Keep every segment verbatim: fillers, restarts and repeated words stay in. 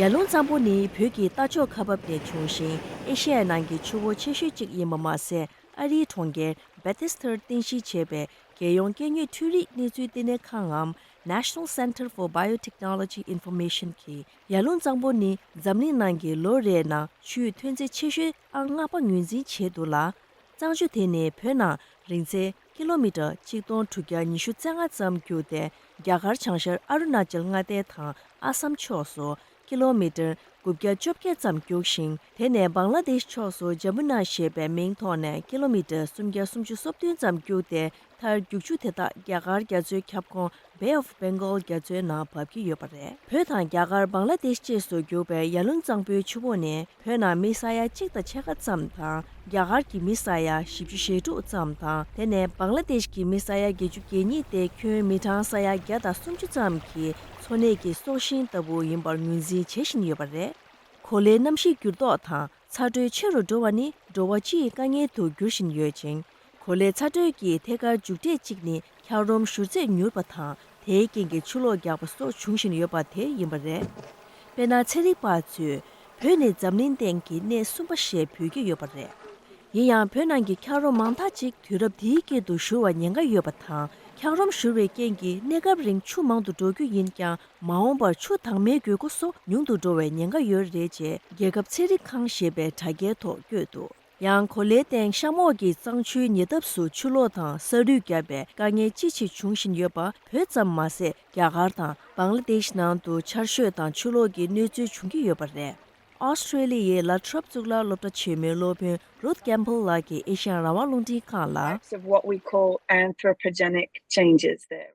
ཡར་ཀླུང་གཙང་པོ་ནི་བོད་ཀྱི་ལྟ་ཕྱོགས་ཁ་འབབ་ནས་བྱུང་ཞིང་། ཨེ་ཤེ་ཡའི་ནང་གི་ཆུ་བོ་ཆེ་ཤོས་གཅིག་ཡིན་པ་མ་ཟད། ཨ་རིའི་གྲོང་ཁྱེར་བྷེ་ཐེ་སི་ཐར་རྟེན་གཞི་བྱས་པའི་རྒྱལ་ཡོངས་སྐྱེ་དངོས་འཕྲུལ་རིག་གནས་ཚུལ་བསྟི་གནས་ཁང་ངམ། National Center for Biotechnology Information གིས། ཡར་ཀླུང་གཙང་པོ་ནི་འཛམ་གླིང་ནང་གི་ལོ་རེའི་ནང་ཆུའི་ཐོན་རྫས་ཆེ་ཤོས་ཨང་ལྔ་པ་ངོས་འཛིན་བྱས་འདུག་ལ། གཙང་ཆུ་དེ་ནི་བོད་ནང་རིང་ཚད་ཀི་ལོ་མི་ཊར་ཆིག་སྟོང་དྲུག་བརྒྱ་ཉི་ཤུ་རྩ་ལྔ་ཙམ་རྒྱུག་སྟེ། རྒྱ་གར་བྱང་ཤར་ཨ་རུ་ན་ཅལ་མངའ་སྡེ་དང་ཨ་སམ་ཕྱོགས་སུ་ཀི་ལོ་མི་ཊར་དགུ་བརྒྱ་བཅོ་བརྒྱད་ཙམ་རྒྱུག་ཅིང་། དེ་ནས་བང་ལ་དེཤ་ཕྱོགས་སུ་ཇ་མུ་ན་ཞེས་པའི་མིང་ཐོག་ནས་ཀི་ལོ་མི་ཊར་སུམ་བརྒྱ་སུམ་ཅུ་སོ་བདུན་ཙམ་རྒྱུག་སྟེ། མཐར་རྒྱུག་ཆུ་དེ་དག་རྒྱ་གར་རྒྱ་མཚོའི་ཁྱབ་ཁོངས་Bay of Bengal རྒྱ་མཚོའི་ནང་འབབ་ཀྱི་ཡོད་པ་རེད། བོད་དང་རྒྱ་གར་བང་ལ་དེཤ་བཅས་སུ་རྒྱུག་པའི་ཡར་ཀླུང་གཙང་པོའི་ཆུ་བོ་ནི། བོད་ནང་མི་ས་ཡ་གཅིག་དང་ཕྱེད་ཀ་ཙམ་དང་། རྒྱ་གར་གྱི་མི་ས་ཡ་བཞི་བཅུ་ཞེ་དྲུག་ཙམ་དང་། དེ་ནས་བང་ལ་དེཤ་གི་མི་ས་ཡ་བརྒྱད་ཅུ་གྱ་གཉིས་ཏེ། ཁྱོན་མི་གྲངས་ས་ཡ་བརྒྱ་དང་སུམ་ཅུ་ཙམ་གྱི་འཚོ་གནས་ཀྱི་སྲོག་ཤིང་ལྟ་བུ་ཡིན་པར་ངོས་འཛིན་བྱེད་བཞིན་ཡོད་པ་རེད། གོ་ལའི་གནམ་གཤིས་འགྱུར་ལྡོག་དང་ཚ་དྲོད་ཆེ་རུ་འགྲོ་བ་ནི་འགྲོ་བ་སྤྱི་ཡི་དཀའ་ངལ་དུ་འགྱུར་བཞིན་ཡོད་ཅིང་། གོ་ལའི་ཚ་དྲོད་ཀྱི་ཐད་ཀར་མཇུག་འབྲས་གཅིག་ནི་འཁྱགས་རོམ་བཞུར་རྫས་མྱུར་བ་དང་། དེའི་རྐྱེན་གྱིས་ཆུ་ལོག་རྒྱག་པ་སོགས་འབྱུང་བཞིན་ཡོད་པ་དེ་ཡིན་པ་རེད། དཔེར་ན། ཚན་རིག་པ་ཚོས་བོད་ནི་འཛམ་གླིང་སྟེང་གི་གནས་གསུམ་པ་ཞེས་འབོད་ཀྱི་ཡོད་པ་རེད། ཡིན་ཡང་། བོད་ནང་གི་འཁྱགས་རོམ་མང་དག་ཅིག་དུས་རབས་འདིའི་དཀྱིལ་དུ་བཞུར་བ་ཉེན་ཁ་ཡོད་པ་དང་། འཁྱགས་རོམ་བཞུར་བའི་རྐྱེན་གྱིས་གནས་སྐབས་རིང་ཆུ་མང་དུ་འགྲོ་རྒྱུ་ཡིན་ཀྱང་། མ་འོངས་པར་ཆུ་དྭངས་མའི་དགོས་མཁོ་སོགས་ཉུང་དུ་འགྲོ་བའི་ཉེན་ཁ་ཡོད་རེད་ཅེས། རྒྱལ་ཁབ་ཚན་རིག་ཁང་ཞེས་པའི་དྲ་རྒྱའི་ཐོག་བཀོད་འདུག། ཡང་། གོ་ལའི་སྟེང་གཤམ་འོག་གི་གཙང་ཆུའི་ཉེ་འདབས་སུ་ཆུ་ལོག་དང་ས་རུད་བརྒྱབ་པའི་དཀའ་ངལ་ཅི་ཆེ་འབྱུང་བཞིན་ཡོད་པ། བོད་ཙམ་མ་ཟད། རྒྱ་གར་དང་བང་ལ་དེཤ་ནང་དུ་ཆར་ཞོད་དང་ཆུ་ལོག་གི་གནོད་འཚེ་འབྱུང་གི་ཡོད་པ་རེད། ཨོ་སི་ཀྲེ་ལི་ཡའི་ལ་ཊོབ་གཙུག་ལག་སློབ་གྲྭ་ཆེན་མོའི་སློབ་དཔོན་Ruth Campbell ལགས་ཀྱིས་ཨེ་ཤ་ཡ་རང་དབང་རླུང་འཕྲིན་ཁང་ལ། Types of what we call anthropogenic changes there.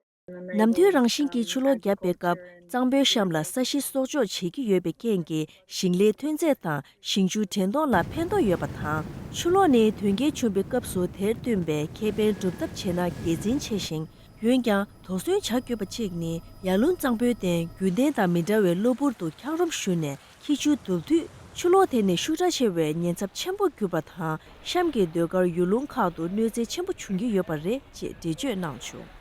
ནམ་དུས་རང་བཞིན་གྱི་ཆུ་ལོག་བརྒྱབ་པའི་སྐབས། གཙང་པོའི་གཤམ་ལ་ས་གཞི་གསོག་འཇོག་བྱེད་ཀྱི་ཡོད་པའི་རྐྱེན་གྱིས། ཞིང་ལས་ཐོན་རྫས་དང་ཞིང་ཆུ་འདྲེན་གཏོང་ལ་ཕན་ཐོགས་ཡོད་པ་དང་། ཆུ་ལོག་ནི་དོན་རྐྱེན་བྱུང་བའི་སྐབས་སུ་དེར་བསྟུན་པའི་ཁེ་ཕན་སྒྲུབ་ཐབས་བྱས་ན་དགེ་མཚན་ཆེ་ཞིང་། འོན་ཀྱང་། དོགས་ཟོན་བྱ་དགོས་པ་གཅིག་ནི། ཡར་ཀླུང་གཙང་པོའི་སྟེང་རྒྱུན་ལྡན་དང་མི་འདྲ་བའི་གློ་བུར་དུ་འཁྱགས་རོམ་བཞུར་ནས། ཁྱི་ཆུ་རྡུལ་དུས། ཆུ་ལོག་དེ་ནི་ཤུགས་དྲག་ཆེ་བའི་ཉེན་ཚབས་ཆེན་པོ་གྱུར་པ་དང་། གཤམ་གྱི་ཟློས་གར་ཡུལ་ལུང་ཁག་ཏུ་གནོད་འཚེ་ཆེན་པོ་འབྱུང་གི་ཡོད་པ་རེད་ཅེས་འགྲེལ་བརྗོད་གནང་བྱུང་།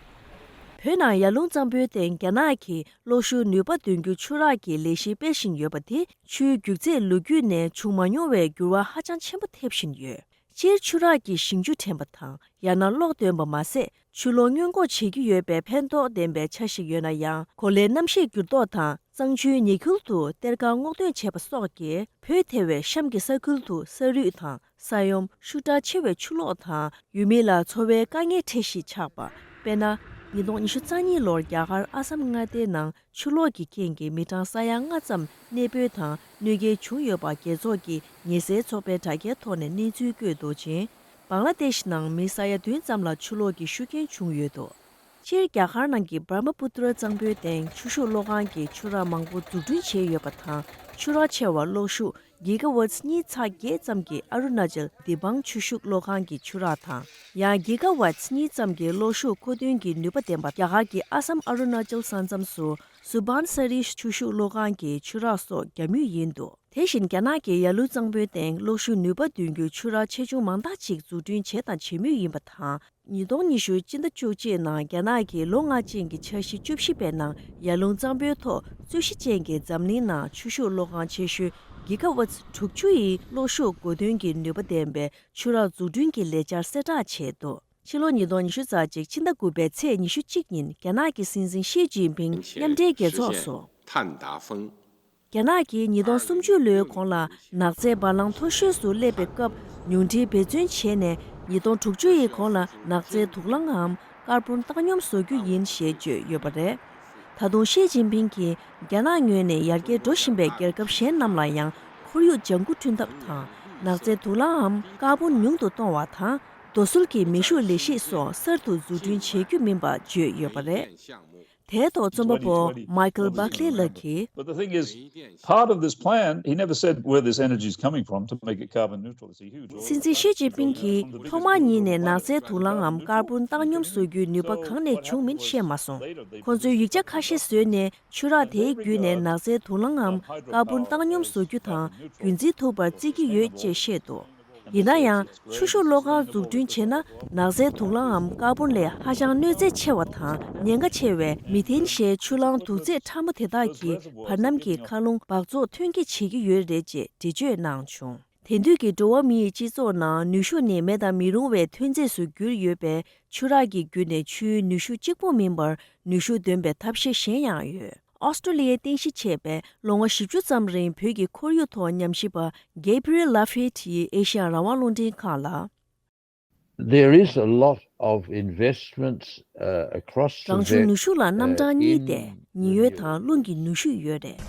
བོད་ནང་ཡར་ཀླུང་གཙང་པོའི་སྟེང་རྒྱ་ནག་གིས་གློག་ཤུགས་ནུས་པ་འདོན་རྒྱུ་ཆུ་རགས་ཀྱི་ལས་གཞི་སྤེལ་བཞིན་ཡོད་པ་དེ། ཆུའི་རྒྱུག་ཚད་ལོ་རྒྱུས་ནས་བྱུང་མ་མྱོང་བའི་འགྱུར་བ་ཧ་ཅང་ཆེན་པོ་ཐེབས་བཞིན་ཡོད། སྤྱིར་ཆུ་རགས་ཀྱི་ཞིང་ཆུ་འདྲེན་པ་དང་། ཡང་ན་གློག་འདོན་པ་མ་ཟད། ཆུ་ལོག་སྔོན་འགོག་བྱེད་ཀྱི་ཡོད་པའི་ཕན་ཐོགས་ལྡན་པའི་ཆ་ཞིག་ཡོད་ན་ཡང་། གོ་ལའི་གནམ་གཤིས་འགྱུར་ལྡོག་དང་། གཙང་ཆུའི་ཉེ་ཁུལ་དུ་གཏེར་ཁ་སྔོག་འདོན་བྱས་པ་སོགས་ཀྱིས། བོད་ཐེ་བའི་གཤམ་གྱི་ས་ཁུལ་དུ་ས་རུད་དང་ས་ཡོམ། ཤུགས་དྲག་ཆེ་བའི་ཆུ་ལོག་དང་། ཡུལ་མི་ལ་འཚོ་བའི་དཀའ་ངལ་འཕྲད་གཞི་ཆགས་པ། དཔེར་ན། ཉིས་སྟོང་ཉི་ཤུ་རྩ་གཉིས་ལོར་རྒྱ་གར་ཨ་སམ་མངའ་སྡེའི་ནང་ཆུ་ལོག་གི་རྐྱེན་གྱིས་མི་གྲངས་ས་ཡ་ལྔ་ཙམ་གནས་སྤོས་དང་གནོད་སྐྱེལ་བྱུང་ཡོད་པ། རྒྱལ་ཚོགས་ཀྱི་ཉེན་སེལ་ཚོགས་པའི་དྲ་རྒྱའི་ཐོག་ནས་གནས་ཚུལ་བཀོད་འདུག་ཅིང་། བང་ལ་དེཤ་ནང་མི་ས་ཡ་བདུན་ཙམ་ལ་ཆུ་ལོག་གི་ཤུགས་རྐྱེན་བྱུང་ཡོད་འདུག། སྤྱིར་རྒྱ་གར་ནང་གི་Brahmaputra་གཙང་པོའི་སྟེང་ཆུ་ཤུགས་གློག་ཁང་གི་ཆུ་རགས་མང་པོ་འཛུགས་སྐྲུན་བྱས་ཡོད་པ་དང་། ཆུ་རགས་ཆེ་བ་གློག་ཤུགས་གི་ག་ཝཊ་གཉིས་ཚེག་བརྒྱད་ཙམ་གྱི་ཨ་རུ་ན་ཅལ་དི་བང་ཆུ་ཤུགས་གློག་ཁང་གི་ཆུ་རགས་དང་། ཡང་གི་ག་ཝཊ་གཉིས་ཙམ་གྱི་གློག་ཤུགས་མཁོ་འདོན་གྱི་ནུས་པ་ལྡན་པ་རྒྱ་གར་གྱི་ཨ་སམ་ཨ་རུ་ན་ཅལ་ས་མཚམས་སུ་སུ་བཱན་ས་རི་ཆུ་ཤུགས་གློག་ཁང་གི་ཆུ་རགས་སོགས་བརྒྱབ་མུས་ཡིན་འདུག། དེ་བཞིན་རྒྱ་ནག་གིས་ཡར་ཀླུང་གཙང་པོའི་སྟེང་གློག་ཤུགས་ནུས་པ་འདོན་རྒྱུ་ཆུ་རགས་ཆེ་ཆུང་མང་དག་ཅིག་འཛུགས་སྐྲུན་བྱས་དང་བྱེད་མུས་ཡིན་པ་དང་། ཉིས་སྟོང་ཉི་ཤུ་སྤྱི་ཟླ་བཅུ་གཅིག་ནང་རྒྱ་ནག་གིས་ལོ་ལྔ་ཅན་གྱི་འཆར་གཞི་བཅུ་བཞི་པའི་ནང་ཡར་ཀླུང་གཙང་པོའི་ཐོག་རྩོད་གཞི་ཅན་གྱི་འཛམ་གླིང་ནང་ཆུ་ཤུགས་གློག་ཁང་ཆེ་ཤོས་གི་ག་ཝཊ་དྲུག་ཅུ་ཡི་གློག་ཤུགས་མཁོ་འདོན་གྱི་ནུས་པ་ལྡན་པའི་ཆུ་རགས་འཛུགས་སྐྲུན་གྱི་ལས་འཆར་གསལ་བསྒྲགས་བྱས་འདུག། ཕྱི་ལོ་ཉིས་སྟོང་ཉི་ཤུ་རྩ་གཅིག་ཕྱི་ཟླ་དགུ་པའི་ཚེས་ཉི་ཤུ་གཅིག་ཉིན་རྒྱ་ནག་གི་སྲིད་འཛིན་ཞི་ཅིན་ཕིང་མཉམ་འབྲེལ་རྒྱལ་ཚོགས་སུ། རྒྱ་ནག་གིས་ཉིས་སྟོང་སུམ་ཅུ་ལོའི་གོང་ལ་ནག་རྫས་བ་ལང་མཐོ་ཤོས་སུ་སླེབས་པའི་སྐབས་ཉུང་འཕྲིའི་འབད་བརྩོན་བྱས་ནས་ཉིས་སྟོང་དྲུག་ཅུ་ཡི་གོང་ལ་ནག་རྫས་དུག་རླངས་འམ་ཀར་བོན་བཏང་སྙོམས་བཟོ་རྒྱུ་ཡིན་ཞེས་བརྗོད་ཡོད་པ་རེད། ད་དུང་ཞི་ཅིན་ཕིང་གིས་རྒྱ་ནག་ངོས་ནས་ཡར་རྒྱས་འགྲོ་བཞིན་པའི་རྒྱལ་ཁབ་གཞན་རྣམས་ལ་ཡང་ཁོར་ཡུག་ལྗང་ཁུ་བསྐྲུན་ཐབས་དང་། ནག་རྫས་དུག་རླངས་འམ་ཀར་བོན་ཉུང་དུ་གཏོང་བ་དང་། རྡོ་སོལ་གྱི་མེ་ཤུགས་ལས་གཞི་སོགས་གསར་དུ་འཛུགས་སྐྲུན་བྱེད་རྒྱུ་མིན་པ་བརྗོད་ཡོད་པ་རེད། དེའི་ཐོག་རྩོམ་པ་པོ་Michael Buckley ལགས་ཀྱིས། But the thing is, part of this plan, he never said where this energy is coming from to make it carbon neutral. It's a huge oil. སྲིད་འཛིན་ཞི་ཅིན་ཕིང་གིས་ཐོག་མར་ཉིད་ནས་ནག་རྫས་དུག་རླངས་འམ་ཀར་བོན་བཏང་སྙོམས་བཟོ་རྒྱུའི་ནུས་པ་གང་ནས་བྱུང་མིན་བཤད་མ་སོང་། ཁོང་ཚོས་ཡིག་ཆ་ཁ་ཤས་བཟོས་ནས་ཆུ་རགས་དེའི་བརྒྱུད་ནས་ནག་རྫས་དུག་རླངས་འམ་ཀར་བོན་བཏང་སྙོམས་བཟོ་རྒྱུ་དང་རྒྱུན་འཛིན་ཐུབ་པར་བརྩི་གི་ཡོད་ཅེས་བཤད་འདུག། ཡིན་ན་ཡང་། ཆུ་ཤུགས་གློག་ཁང་འཛུགས་སྐྲུན་བྱས་ན། ནག་རྫས་དུག་རླངས་འམ་ཀར་བོན་ལས་ཧ་ཅང་གནོད་འཚེ་ཆེ་བ་དང་། ཉེན་ཁ་ཆེ་བས། མི་ཐན་ཞེས་ཆུ་རླངས་དུག་རྫས་ཕྲ་མོ་དེ་དག་གིས་བར་སྣང་གི་མཁའ་རླུང་འབག་བཙོག་ཐོན་སྐྱེད་བྱེད་ཀྱི་ཡོད་རེད་ཅེས་འགྲེལ་བརྗོད་གནང་བྱུང་། དེང་དུས་ཀྱི་འགྲོ་བ་མིའི་སྤྱི་ཚོགས་ནང་ནུས་ཤུགས་ནི་མེ་དང་མི་རུང་བའི་ཐོན་རྫས་སུ་གྱུར་ཡོད་པས། ཆུ་རགས་ཀྱི་བརྒྱུད་ནས་ཆུའི་ནུས་ཤུགས་གཅིག་པུ་མིན་པར། ནུས་ཤུགས་འདོན་པའི་ཐབས་ཤེས་གཞན་ཡང་ཡོད། ཨོ་སི་ཀྲོ་ལི་ཡའི་རྟེན་གཞི་བྱས་པའི་ལོ་ངོ་བཞི་བཅུ་ཙམ་རིང་བོད་ཀྱི་ཁོར་ཡུག་ཐོག་ཉམས་ཞིབ་པ་Gabriel Laffitte ཡིས་ཨེ་ཤི་ཡ་རང་དབང་རླུང་འཕྲིན་ཁང་ལ། There is a lot of investments, uh, across རང་བྱུང་ནུས་ཤུགས་ལ་རྣམ་གྲངས་གཉིས་ཏེ། ཉི་འོད་དང་རླུང་གི་ནུས་ཤུགས་ཡོད་རེད།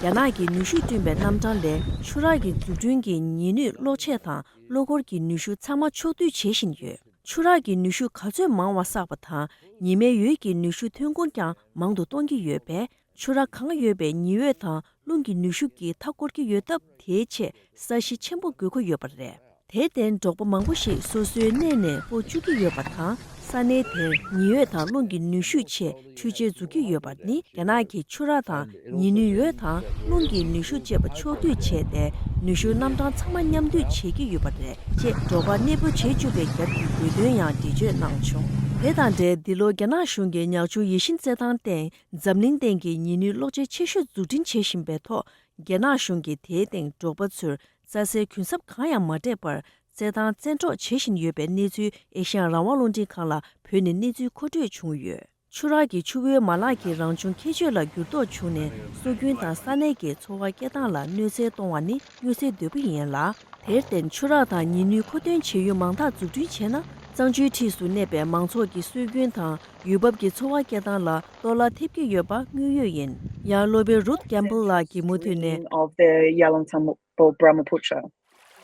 རྒྱ་ནག་གིས་ནུས་ཤུགས་བསྐྲུན་པའི་རྣམ་གྲངས་ལས་ཆུ་རགས་ཀྱི་འཛུགས་སྐྲུན་གྱི་ཉི་ནུས་གློག་ཆས་དང་གློག་འཁོར་གྱི་ནུས་ཤུགས་ཚང་མ་ཕྱོགས་བསྡུས་བྱེད་བཞིན་ཡོད། ཆུ་རགས་ཀྱི་ནུས་ཤུགས་ག་ཚོད་མང་བ་བསགས་པ་དང་། ཉི་མའི་འོད་ཀྱི་ནུས་ཤུགས་ཐོན་ཁུངས་ཀྱང་མང་དུ་གཏོང་གི་ཡོད་པས། ཆུ་རགས་གང་ཡོད་པའི་ཉི་འོད་དང་རླུང་གི་ནུས་ཤུགས་ཀྱིས་མཐའ་བསྐོར་གྱི་ཡོད་སྟབས། དེའི་ཆེད་ས་གཞི་ཆེན་པོ་དགོས་མཁོ་ཡོད་པ་རེད། དེར་བརྟེན་འབྲོག་པ་མང་པོ་ཞིག་སོ་སོའི་གནས་ནས་སྤོ་བཅུག་གི་ཡོད་པ་དང་། ས་གནས་དེར་ཉི་འོད་དང་རླུང་གི་ནུས་ཤུགས་ཆེད་འཕྲུལ་ཆས་འཛུགས་ཀྱི་ཡོད་པ་ནི། རྒྱ་ནག་གིས་ཆུ་རགས་དང་ཉི་ནུས་འོད་དང་རླུང་གི་ནུས་ཤུགས་བཅས་པ་ཕྱོགས་བསྡུས་བྱས་ཏེ། ནུས་ཤུགས་རྣམ་གྲངས་ཚང་མ་མཉམ་འདུས་བྱེད་ཀྱི་ཡོད་པ་རེད་ཅེས་འབྲོག་པ་གནས་སྤོ་བྱེད་བཅུག་པའི་རྒྱབ་ཀྱི་དགོས་དོན་ཡང་འགྲེལ་བརྗོད་གནང་བྱུང་། དེ་དང་འབྲེལ། འདི་ལོ་རྒྱ་ནག་གཞུང་གིས་ཉག་ཆུ་ཡིད་བཞིན་རྩེད་ཐང་སྟེང་འཛམ་གླིང་སྟེང་གི་ཉི་ནུས་གློག་ཆས་ཆེ་ཤོས་འཛུགས་སྐྲུན་བྱེད་བཞིན་པའི་ཐོག་རྒྱ་ནག་གཞུང་གིས་དེའི་སྟེང་འབྲོག་པ་ཚོར་རྩྭ་སའི་གུན་གསབ་གང་ཡང་མ་སྤྲད་པར། རྩེད་ཐང་བཙན་འཕྲོག་བྱེད་བཞིན་ཡོད་པའི་གནས་ཚུལ་ཨེ་ཤ་ཡ་རང་དབང་རླུང་འཕྲིན་ཁང་ལ་བོད་ནས་གནས་ཚུལ་མཁོ་སྤྲོད་བྱུང་ཡོད། ཆུ་རགས་ཀྱི་ཆུ་བོའི་མ་ལག་གི་རང་བྱུང་ཁྱད་ཆོས་ལ་འགྱུར་ལྡོག་བྱུང་ནས། སྲོལ་རྒྱུན་དང་ས་གནས་ཀྱི་འཚོ་བ་སྐྱེལ་སྟངས་ལ་གནོད་འཚེ་གཏོང་བ་ནི་མངོན་གསལ་དོད་པོ་ཡིན་ལ། དེར་བརྟེན། ཆུ་རགས་དང་ཉི་ནུས་མཁོ་འདོན་བྱེད་ཡུལ་མང་དག་འཛུགས་སྐྲུན་བྱས་ན། གཙང་ཆུའི་འཁྲིས་སུ་གནས་པའི་མང་ཚོགས་ཀྱི་སྲོལ་རྒྱུན་དང་ཡུལ་བབ་ཀྱི་འཚོ་བ་སྐྱེལ་སྟངས་ལ་གཏོར་བརླག་ཐེབས་ཀྱི་ཡོད་པ་དངོས་ཡོད་ཡིན། ཡང་སློབ་དཔོན་Ruth Campbell ལགས་ཀྱིས་མུ་མཐུད་ནས། Of the Yarlung Tsangpo Brahmaputra.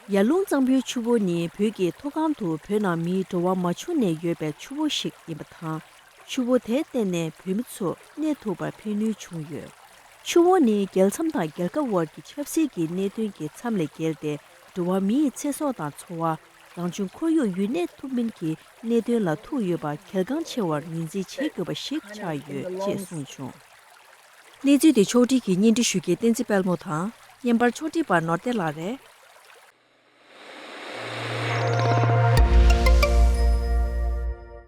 ཡར་ཀླུང་གཙང་པོའི་ཆུ་བོ་ནི་བོད་ཀྱི་མཐོ་སྒང་དུ་བོད་ནང་མིའི་འགྲོ་བ་མ་བྱུང་ནས་ཡོད་པའི་ཆུ་བོ་ཞིག་ཡིན་པ་དང་། ཆུ་བོ་དེར་བརྟེན་ནས་བོད་མི་ཚོ་གནས་ཐུབ་པར་ཕན་ནུས་བྱུང་ཡོད། ཆུ་བོ་ནི་རྒྱལ་མཚམས་དང་རྒྱལ་ཁབ་དབར་གྱི་ཆབ་སྲིད་ཀྱི་གནད་དོན་གྱི་མཚམས་ལས་བརྒལ་ཏེ། འགྲོ་བ་མིའི་ཚེ་སྲོག་དང་འཚོ་བ། རང་བྱུང་ཁོར་ཡུག་ཡུན་གནས་ཐུབ་མིན་གྱི་གནད་དོན་ལ་ཐུག་ཡོད་པ་གལ་འགངས་ཆེ་བར་ངོས་འཛིན་བྱེད་དགོས་པ་ཞིག་ཆགས་ཡོད་ཅེས་གསུངས་བྱུང་། གནས་ཚུལ་དེ་ཕྱོགས་སྒྲིག་གིས་སྙན་སྒྲོན་ཞུ་མཁན་བསྟན་འཛིན་དཔལ་མོ་དང་། བརྙན་པར་ཕྱོགས་སྒྲིག་པ་ནོར་བདེ་ལགས་རེད།